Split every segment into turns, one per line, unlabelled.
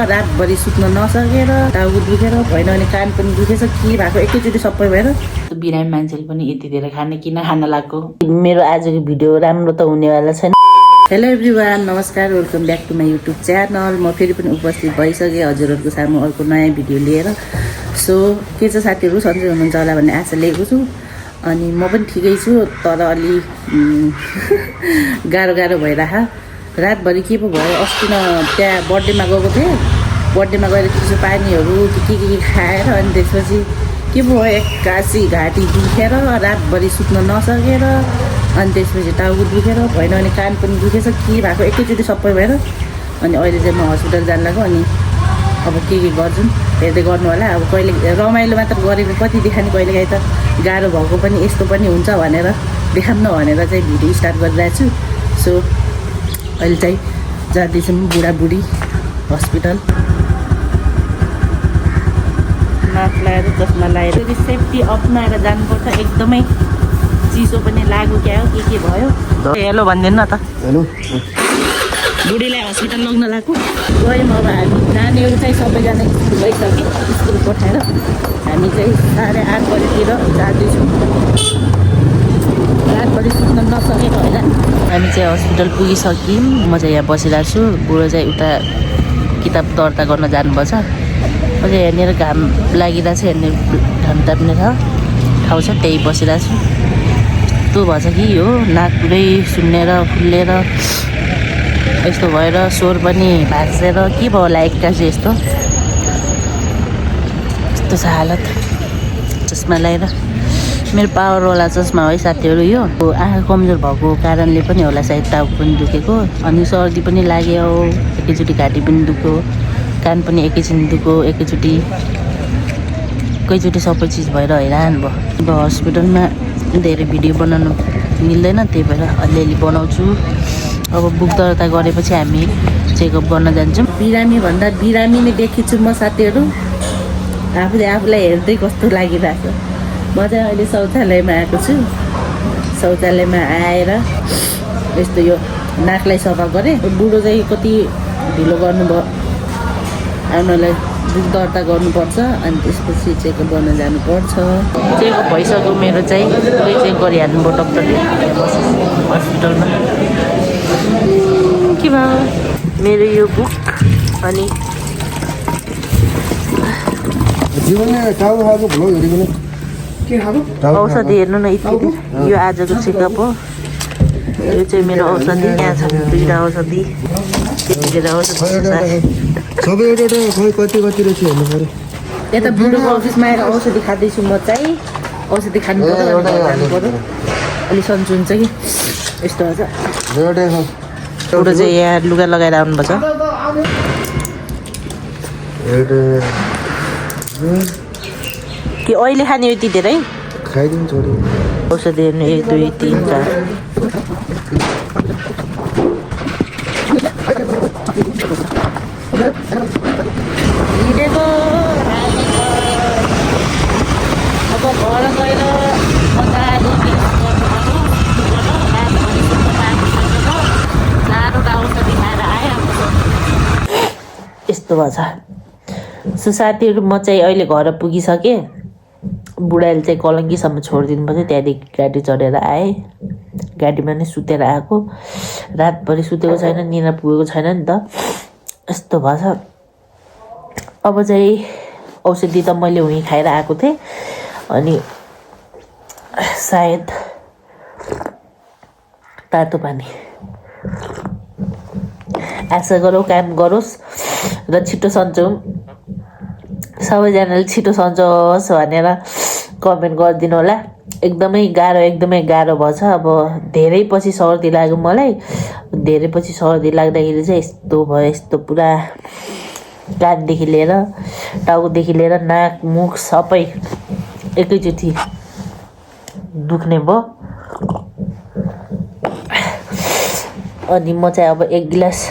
रातभरि सुत्न नसकेर टाउको दुखेर भएन भने कान पनि दुखेछ के भएको एकैचोटि सबै भएर बिरामी मान्छेले पनि यति धेरै खाने किन खान लाग्यो। मेरो आजको भिडियो राम्रो त हुनेवाला छैन। हेलो एभ्रिवान, नमस्कार, welcome back to my YouTube channel. म फेरि पनि उपस्थित भइसकेँ हजुरहरूको सामु अर्को नयाँ भिडियो लिएर। सो के छ साथीहरू, सन्चै हुनुहुन्छ होला भन्ने आशा लिएको छु। अनि म पनि ठिकै छु, तर अलि गाह्रो भइरहेको। रातभरि के पो भयो, अस्ति न त्यहाँ बर्थडेमा गएको थिएँ। बर्थडेमा गएर चिसो पानीहरू के खाएर अनि त्यसपछि के पो भयो, एक्कासी घाँटी दुखेर रातभरि सुत्न नसकेर अनि त्यसपछि टाउको दुखेर भएन भने कान पनि दुखेछ के भएको एकैचोटि सबै भएर अनि अहिले चाहिँ म हस्पिटल जान लाग्यो। अनि अब के गर्छु हेर्दै गर्नु होला। अब कहिले रमाइलो मात्र गरेको कति देखाने, कहिलेकाहीँ त गाह्रो भएको पनि यस्तो पनि हुन्छ भनेर देखाउन भनेर चाहिँ भिडियो स्टार्ट गरिरहेको छु। सो अहिले चाहिँ जाँदैछौँ बुढाबुढी हस्पिटल। मास्क लगाएर चस्मा लगाएर सेफ्टी अप्नाएर जानुपर्छ। एकदमै चिसो पनि लाग्यो क्या हो, के भयो। हेलो भनिदिनु न त। हेलो, बुढीलाई हस्पिटल लग्न लाग्यो। गयौँ अब हामी नानीहरू चाहिँ सबैजना स्कुल गइसक्यो। स्कुल पठाएर हामी चाहिँ 8:30 बजीतिर जाँदैछौँ। रातभरि सुत्न नसकेको होइन। हामी चाहिँ हस्पिटल पुगिसक्यौँ। म चाहिँ यहाँ बसिरहेको छु। बुढो चाहिँ उता किताब दर्ता गर्न जानुपर्छ। म चाहिँ यहाँनिर घाम लागिरहेको छ, यहाँनिर घन्टा पनि छ ठाउँ छ, त्यही बसिरहेको छु। यस्तो भएछ कि हो, नाक पुरै सुन्नेर फुल्लेर यस्तो भएर स्वर पनि भाँचेर के भयो होला एक्कासी यस्तो छ हालत। चस्मा लगाएर, मेरो पावरवाला चस्मा है साथीहरू। यो आँखा कमजोर भएको कारणले पनि होला सायद टाउको पनि दुखेको। अनि सर्दी पनि लाग्यो, एकैचोटि घाँटी पनि दुख्यो, कान पनि एकैछिन दुख्यो, एकैचोटि सबै चिज भएर हैरान भयो। अब हस्पिटलमा धेरै भिडियो बनाउनु मिल्दैन, त्यही भएर अलिअलि बनाउँछु। अब बुक दर्ता गरेपछि हामी चेकअप गर्न जान्छौँ। बिरामी भन्दा बिरामी नै देखेछु म साथीहरू। आफूलाई हेर्दै कस्तो लागिरहेको। म चाहिँ अहिले शौचालयमा आएको छु। शौचालयमा आएर यस्तो यो नाकलाई सफा गरेँ। बुढो चाहिँ कति ढिलो गर्नुभयो, आउनलाई बुक दर्ता गर्नुपर्छ अनि त्यसपछि चेकअप गर्न जानुपर्छ। चेकअप भइसक्यो मेरो चाहिँ, पुरै चेक गरिहाल्नुभयो डक्टरले हस्पिटलमा। के भयो मेरो यो बुक अनि औषधि हेर्नु न यति। यो आजको चेकअप हो। यो चाहिँ मेरो औषधि, यहाँ छ 2टा औषधि। त्यतिखेर औषधि यता बुढोको अफिसमा आएर औषधि खाँदैछु। म चाहिँ औषधि खानु पर्यो, अलिक सन्चो हुन्छ कि यस्तो हुन्छ। बुढो चाहिँ यहाँ लुगा लगाएर आउनुपर्छ। कि अहिले खाने यति धेरै खाइदिन्छ औषधि हेर्नु। 1 2 3 4 हिँडेको। अब घर गएर मजाले औषधि खाएर आयो। यस्तो भएछ। सो साथीहरू, म चाहिँ अहिले घर पुगिसकेँ। बुढाले चाहिँ कलङ्कीसम्म छोडिदिनु पर्छ, त्यहाँदेखि गाडी चढेर आएँ। गाडीमा नै सुतेर आएको। रातभरि सुतेको छैन, निद्रा पुगेको छैन नि त, यस्तो भएछ। अब चाहिँ औषधि त मैले उहीँ खाएर आएको थिएँ। अनि सायद तातो पानी, आशा गरौँ काम गरोस् र छिटो सन्चौँ। सबैजनाले छिटो सन्चोस् भनेर कमेन्ट गरिदिनु होला। एकदमै गाह्रो भएछ। अब धेरै पछि सर्दी लाग्यो मलाई। धेरै पछि सर्दी लाग्दाखेरि चाहिँ यस्तो भयो, यस्तो पुरा कानदेखि लिएर टाउकोदेखि लिएर नाक मुख सबै एकैचोटि दुख्ने भयो। अनि म चाहिँ अब 1 गिलास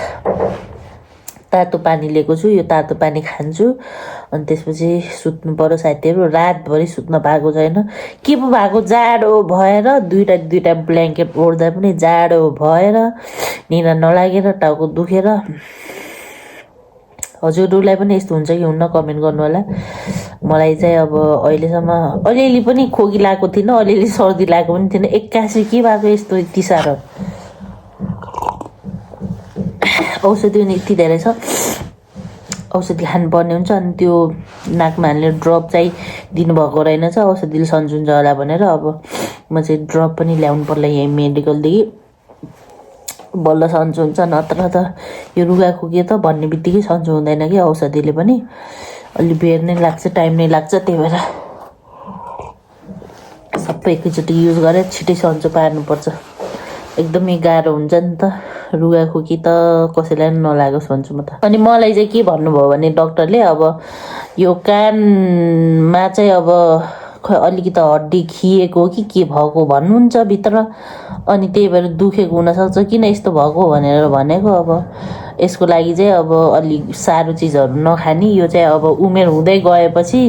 तातो पानी लिएको छु। यो तातो पानी खान्छु अनि त्यसपछि सुत्नु पर्यो साथीहरू। रातभरि सुत्न पाएको छैन। के पो भएको, जाडो भएर दुईटा ब्ल्याङ्केट ओढ्दा पनि जाडो भएर निद्रा नलागेर टाउको दुखेर हजुरहरूलाई पनि यस्तो हुन्छ कि हुन्न कमेन्ट गर्नु होला। मलाई चाहिँ अब अहिलेसम्म अलिअलि पनि खोकी लागेको थिएन, अलिअलि सर्दी लागेको पनि थिएन, 81 के भएको यस्तो यति साह्रो। औषधि पनि यति धेरै छ, औषधि खानुपर्ने हुन्छ। अनि त्यो नाकमा हाल्ने ड्रप चाहिँ दिनुभएको रहेनछ, औषधिले सन्चो हुन्छ होला भनेर। अब म चाहिँ ड्रप पनि ल्याउनु पर्ला यहीँ मेडिकलदेखि, बल्ल सन्चो हुन्छ। नत्र त यो रुगाखोकी त भन्ने बित्तिकै सन्चो हुँदैन कि, औषधिले पनि अलि बेर नै लाग्छ, टाइम नै लाग्छ। त्यही भएर सबै एकैचोटि युज गरेर छिटै सन्चो पार्नुपर्छ। एकदमै गाह्रो हुन्छ नि त रुगाखोकी त, कसैलाई पनि नलागोस् भन्छु म त। अनि मलाई चाहिँ के भन्नुभयो भने डक्टरले अब यो कानमा चाहिँ अब खै अलिकति हड्डी खिएको कि के भएको भन्नुहुन्छ भित्र, अनि त्यही भएर दुखेको हुनसक्छ, किन यस्तो भएको भनेर भनेको। अब यसको लागि चाहिँ अब अलिक साह्रो चिजहरू नखाने, यो चाहिँ अब उमेर हुँदै गएपछि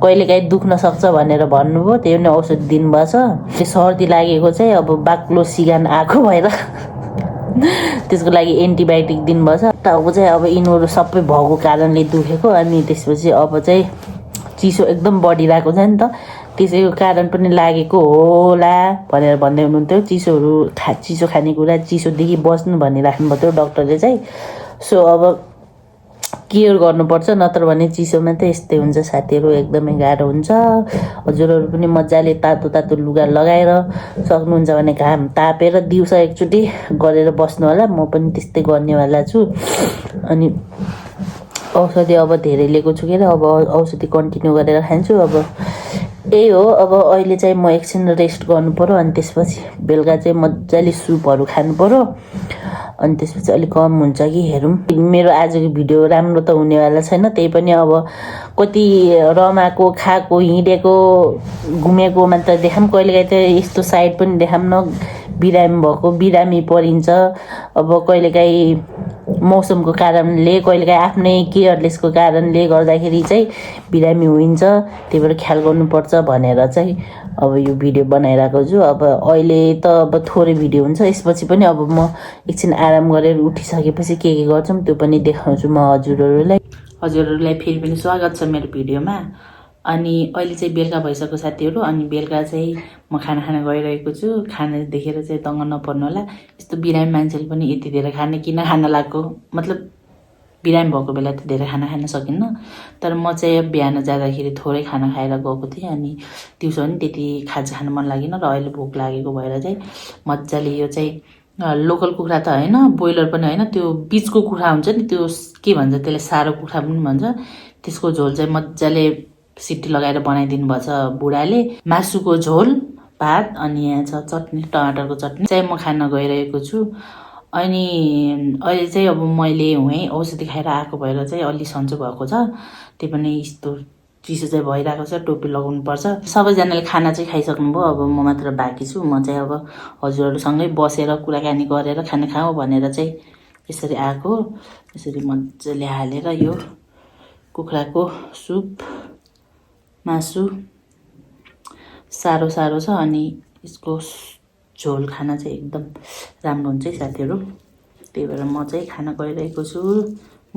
कहिलेकाहीँ दुख्न सक्छ भनेर भन्नुभयो, त्यही पनि औषधि दिनुभएको छ। त्यो सर्दी लागेको चाहिँ अब बाक्लो सिगान आएको भएर त्यसको लागि एन्टिबायोटिक दिनुभएको छ। टाउको चाहिँ अब यिनीहरू सबै भएको कारणले दुखेको, अनि त्यसपछि अब चाहिँ चिसो एकदम बढिरहेको छ नि त, त्यसैको कारण पनि लागेको होला भनेर भन्दै हुनुहुन्थ्यो। चिसो खानेकुरा चिसोदेखि बस्नु भनिराख्नु भएको थियो डक्टरले चाहिँ। सो अब केयर गर्नुपर्छ, नत्र भने चिसोमा त यस्तै हुन्छ साथीहरू, एकदमै गाह्रो हुन्छ। हजुरहरू पनि मजाले तातो तातो लुगा लगाएर सक्नुहुन्छ भने घाम तापेर दिउँसो एकचोटि गरेर बस्नु होला। म पनि त्यस्तै गर्नेवाला छु। अनि औषधि अब धेरै लिएको छु कि, अब औषधि कन्टिन्यू गरेर खान्छु। अब यही हो, अब अहिले चाहिँ म एकछिन रेस्ट गर्नु पऱ्यो, अनि त्यसपछि बेलुका चाहिँ मजाले सुपहरू खानु पऱ्यो, अनि त्यसपछि अलिक कम हुन्छ कि हेरौँ। मेरो आजको भिडियो राम्रो त हुनेवाला छैन, त्यही पनि अब कति रमाएको, खाएको, हिँडेको, घुमेको मात्र देखाऊँ, कहिलेकाहीँ त यस्तो साइड पनि देखाऊँ न, बिरामी भएको, बिरामी परिन्छ। अब कहिलेकाहीँ मौसमको कारणले, कहिलेकाहीँ आफ्नै केयरलेसको कारणले गर्दाखेरि चाहिँ बिरामी हुन्छ, त्यही भएर ख्याल गर्नुपर्छ भनेर चाहिँ अब यो भिडियो बनाइरहेको छु। अब अहिले त अब थोरै भिडियो हुन्छ, यसपछि पनि अब म एकछिन आराम गरेर उठिसकेपछि के गर्छौँ त्यो पनि देखाउँछु म हजुरहरूलाई। हजुरहरूलाई फेरि पनि स्वागत छ मेरो भिडियोमा। अनि अहिले चाहिँ बेलुका भइसक्यो साथीहरू, अनि बेलुका चाहिँ म खाना खान गइरहेको छु। खाना देखेर चाहिँ दङ्ग नपर्नु होला, यस्तो बिरामी मान्छेले पनि यति धेरै खाने किन खान लाग्यो, मतलब बिरामी भएको बेला त धेरै खाना खान सकिन्न। तर म चाहिँ बिहान जाँदाखेरि थोरै खाना खाएर गएको थिएँ, अनि दिउँसो पनि त्यति खाजा खान मन लागेन, र अहिले भोक लागेको भएर चाहिँ मजाले यो चाहिँ लोकल कुखुरा त होइन, ब्रोइलर पनि होइन, त्यो बिचको कुखुरा हुन्छ नि, त्यो के भन्छ त्यसलाई, सारो कुखुरा पनि भन्छ, त्यसको झोल चाहिँ मजाले सिटी लगाएर बनाइदिनु भएको छ बुढाले। मासुको झोल, भात, अनि यहाँ छ चटनी, टमाटरको चटनी चाहिँ म खान गइरहेको छु। अनि अहिले चाहिँ अब मैले हुँ औषधि खाएर आएको भएर चाहिँ अलि सन्चो भएको छ, त्यही पनि यस्तो चिसो चाहिँ भइरहेको छ, टोपी लगाउनु पर्छ। सबैजनाले खाना चाहिँ खाइसक्नुभयो, अब म मात्र बाँकी छु। म चाहिँ अब हजुरहरूसँगै बसेर कुराकानी गरेर खाना खाऊँ भनेर चाहिँ यसरी आएको। यसरी मजाले हालेर यो कुखुराको सुप, मासु साह्रो छ, अनि यसको झोल खाना चाहिँ एकदम राम्रो हुन्छ है साथीहरू। त्यही भएर म चाहिँ खाना गइरहेको छु।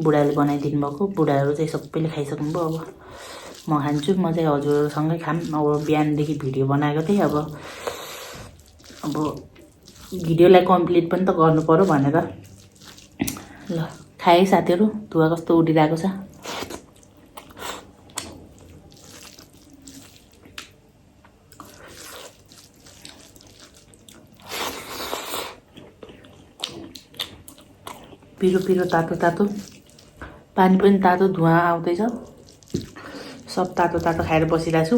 बुढाले बनाइदिनु भएको, बुढाहरू चाहिँ सबैले खाइसक्नुभयो, अब म खान्छु। म चाहिँ हजुरहरूसँगै खाऊँ। अब बिहानदेखि भिडियो बनाएको थिएँ, अब भिडियोलाई कम्प्लिट पनि त गर्नु पर्यो भनेर ल खाएँ साथीहरू। धुवा कस्तो उडिरहेको छ। पिरो पिरो तातो तातो, पानी पनि तातो, धुवा आउँदैछ, सब तातो तातो खाएर बसिरहेको छु।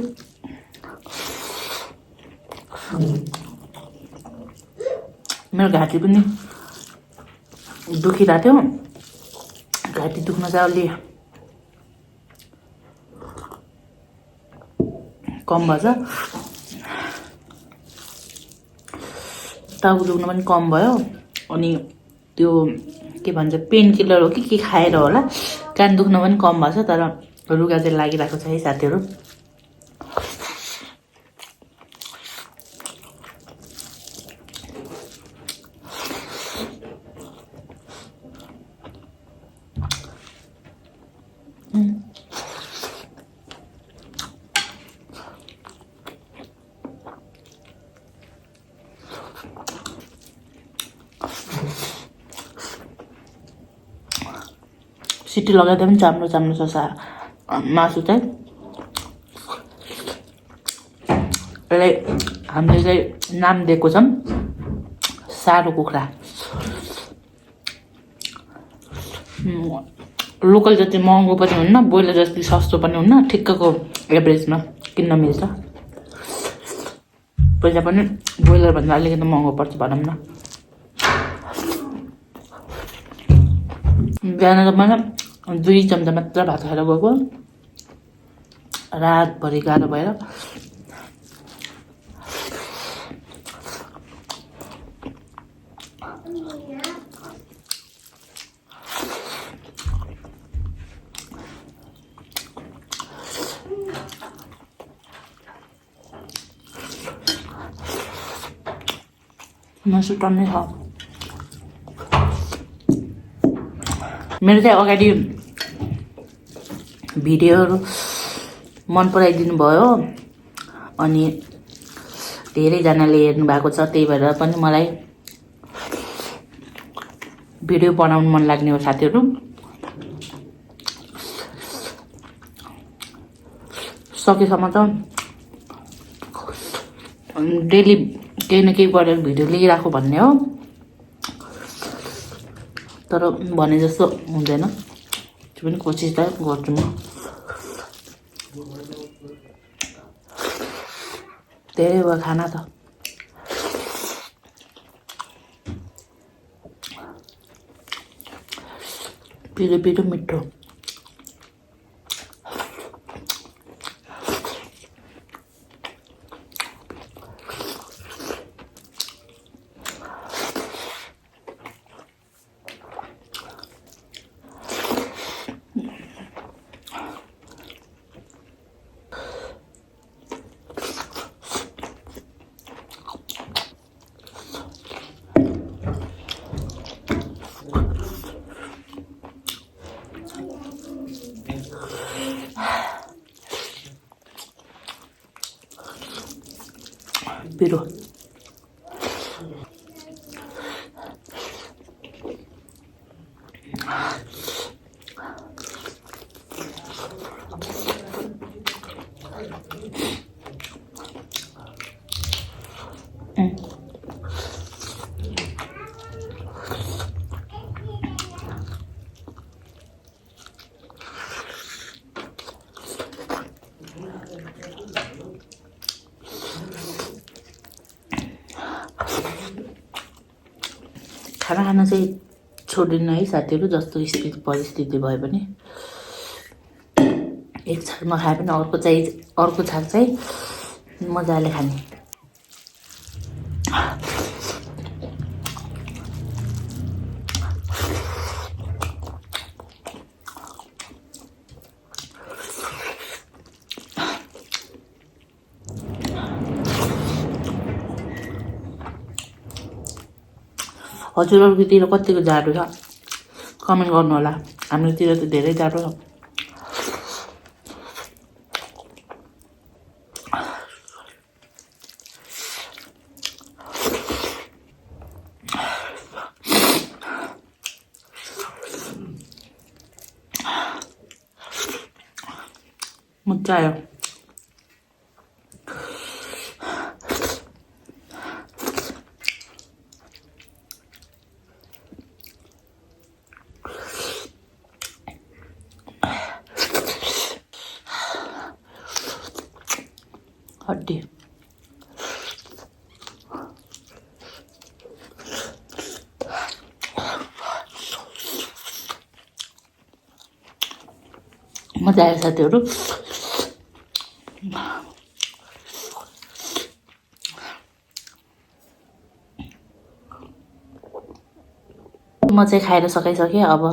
मेरो घाँटी पनि दुखिरहेको थियो, घाँटी दुख्न चाहिँ अलि कम भएछ, टाउको दुख्न पनि कम भयो। अनि त्यो के भन्छ पेन किलर हो कि के खाएर होला, कान दुख्न पनि कम भएछ, तर रुगा चाहिँ लागिरहेको छ है साथीहरू। सिटी लगाइदिए पनि चाम्रो चाम्रो छ मासु चाहिँ। यसलाई हामीले चाहिँ नाम दिएको छौँ सारो कुखुरा। लोकल जति महँगो पनि हुन्न, ब्रोइलर जति सस्तो पनि हुन्न, ठिक्कको एभरेजमा किन्न मिल्छ। पैसा पनि ब्रोइलरभन्दा अलिकति महँगो पर्छ भनौँ न। बिहान त मैले 2 चम्चा मात्र भात खाएर गएको, रातभरि गाह्रो भएर। मासु टन्नै छ। मेरो चाहिँ अगाडि भिडियोहरू मन पराइदिनु भयो अनि धेरैजनाले हेर्नु भएको छ, त्यही भएर पनि मलाई भिडियो बनाउनु मन लाग्ने हो साथीहरू। सकेसम्म त डेली केही न केही गरेर भिडियो लिइराखौँ भन्ने हो, तर भने जस्तो हुँदैन। त्यो पनि कोसिस त गर्छु म। धेरै भयो खाना त। पिरो पिरो मिठो। पिरो खाना खान चाहिँ छोड्दिनँ है साथीहरू। जस्तो स्थिति परिस्थिति भए पनि एक छाक नखाए पनि अर्को छाक चाहिँ मजाले खाने। हजुरहरूकोतिर कतिको जाडो छ कमेन्ट गर्नु होला। हाम्रोतिर त धेरै जाडो छ। मजा आयो। हड्डी मजा आयो साथीहरू। म चाहिँ खाएर सकाइसकेँ। अब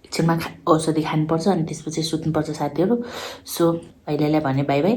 एकछिनमा औषधि खानुपर्छ अनि त्यसपछि सुत्नुपर्छ साथीहरू। सो अहिलेलाई भने बाई बाई।